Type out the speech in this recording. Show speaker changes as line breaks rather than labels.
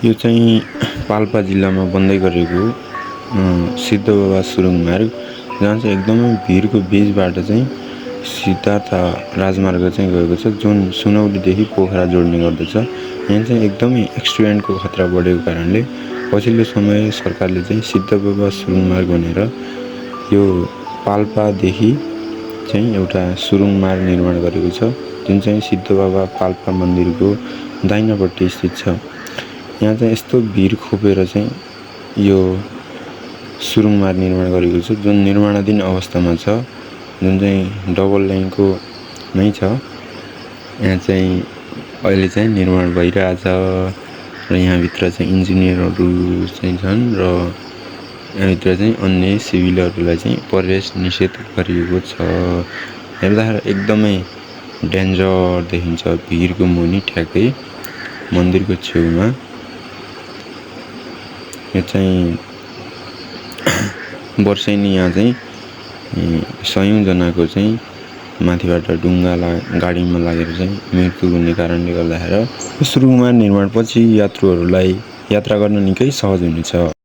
यो चाहिँ पाल्पा जिल्लामा बन्दै गरेको सिद्धबाबा सुरुङ मार्ग, जहाँ चाहिँ एकदमै भिरको बिचबाट चाहिँ सिद्धार्थ राजमार्ग चाहिँ गएको छ, जुन सुनौलीदेखि पोखरा जोड्ने गर्दछ। यहाँ चाहिँ एकदमै एक्सिडेन्टको खतरा बढेको कारणले पछिल्लो समय सरकारले चाहिँ सिद्धबाबा सुरुङ मार्ग भनेर यो पाल्पादेखि चाहिँ एउटा सुरुङ मार्ग निर्माण गरेको छ, जुन चाहिँ सिद्धबाबा पाल्पा मन्दिरको दाहिनापट्टि स्थित छ। यहाँ चाहिँ यस्तो भिर खोपेर चाहिँ यो सुरुङ मार्ग निर्माण गरेको छ, जुन निर्माणाधीन अवस्थामा छ, जुन चाहिँ डबल लाइनको नै छ। यहाँ चाहिँ अहिले चाहिँ निर्माण भइरहेछ र यहाँभित्र चाहिँ इन्जिनियरहरू चाहिँ छन् र यहाँभित्र चाहिँ अन्य सिभिलहरूलाई चाहिँ प्रवेश निषेध गरिएको छ। हेर्दाखेरि एकदमै डेन्जर देखिन्छ, भिरको मुनि ठ्याक्कै मन्दिरको छेउमा। यो चाहिँ वर्षेनी यहाँ चाहिँ 100औं जनाको चाहिँ माथिबाट ढुङ्गा गाडीमा लागेर चाहिँ मृत्यु हुने कारणले गर्दाखेरि सुरुङमा निर्माणपछि यात्रुहरूलाई यात्रा गर्न निकै सहज हुनेछ।